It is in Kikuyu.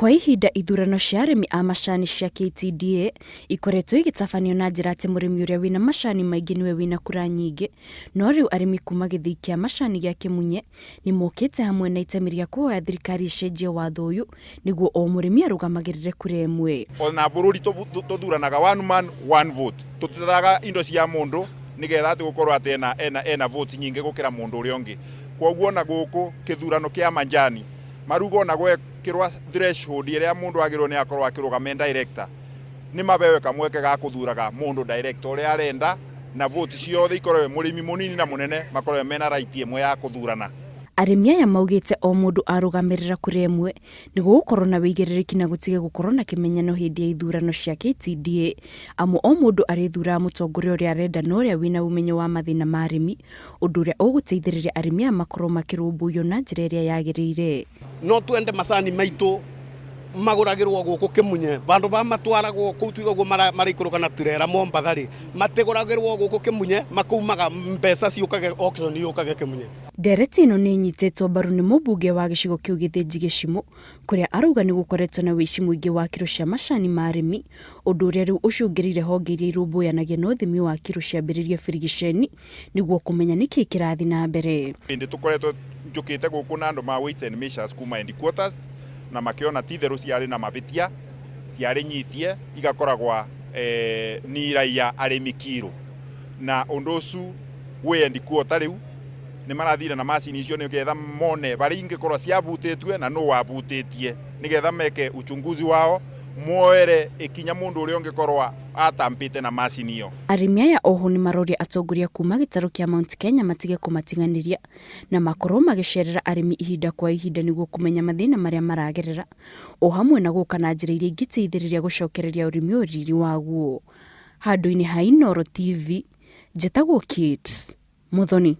Kwa ihinda ithurano cia arĩmi a macani cia KTDA ikoretwo igĩtabanio na njĩra atĩ mũrĩmi ũrĩa wĩna macani maingĩ nĩwe wĩna kura nyingĩ, no rĩu arĩmi kuma gĩthĩi kĩa macani gĩa Kĩmunye nĩ mokĩte hamwe na itemi rĩa kũhoya thirikari ĩcenjie watho ũyũ nĩguo o mũrĩmi arũgamagĩrĩre kura ĩmwe. Ona bũrũri tũthuranaga one man one vote, tũtitaraga indo cia mũndũ nĩgetha atĩ gũkorwo atĩ ena, ena, ena votes nyingĩ gũkĩra mũndũ ũrĩa ũngĩ. Kwoguo ona gũkũ kĩthurano kĩa manjani maruga ona gwekĩrwa threshold ĩrĩa mũndũ agĩrĩirwo nĩ akorwo akĩrũgama e director, nĩ mabewe kamweke ga kũthuraga mũndũ director ũrĩa arenda na vote ciothe ikorwo mũrĩmi mũnini na mũnene makorwo mena right ĩmwe ya kũthurana. Arĩmi aya maugĩte o mũndũ arũgamĩrĩra kura ĩmwe nĩ gũgũkorwo na wĩigĩrĩrĩki na gũtige gũkorwo na kĩmenyano hĩndĩ ya ithurano cia KTDA amu o mũndũ arĩthuraga mũtongoria ũrĩa arenda na ũrĩa wĩna ũmenyo wa mathĩna ma arĩmi, ũndũ ũrĩa ũgũteithĩrĩria arĩmi aya makorwo makĩrũmbũiyo na njĩra ĩrĩa yagĩrĩire. No twende macani maitũ magũragĩrwo gũkũ Kĩmunye vandũ va matwaragwo kũu tuiga ũguo maraikũrũka na turera Mombatha rĩ, matigũragĩrwo gũkũ Kĩmunye, makaumaga mbeca ciũkage auction yũkage Kĩmunye. Ndereti ĩno nĩ ĩnyitĩtwo mbaru nĩ mũmbunge wa gĩcigo kĩu Gĩthĩnji Gĩcimũ, kũrĩa arauga nĩ gũkoretwo na wĩici mũingĩ wa kiro cia macani ma arĩmi, ũndũ ũrĩa rĩu ũcũngĩrĩire honge iria irũmbũyanagia na ũthimi wa kiro ciambĩrĩrie birigiceni nĩguo kũmenya nĩkĩ kĩrathiĩ na mbere. Hĩndĩ tũkoretwo njũkĩte gũkũ na andũ ma weights and measures kuma headquarters na makĩona ti itherũ ciarĩ na mavĩtia, ciarĩ nyitie igakoragwa ni raia arĩmi kiro, na ũndũ ũcu wĩ headquarter rĩu nĩ marathire na macini icio nĩgetha mone barĩa ingĩkorwo ciabutĩtue na nũ wabutĩtie, nĩgetha meke uchunguzi wao moere ikinya mũndũ ũrĩa ũngĩkorwo atampĩte na macini ĩyo. Arĩmi aya oho nĩ maroria atongoria kuma gĩtarũ kĩa Mount Kenya matige kũmatiganĩria na makorwo magĩcerera arĩmi ihinda kwa ihinda nĩguo kũmenya mathĩna marĩa maragerera o hamwe na gũka na njĩra iria ingĩteithĩrĩria gũcokereria ũrĩmi ũyũ riri waguo. Handũ-inĩ ha Inooro TV, njĩtagwo Kate Muthoni.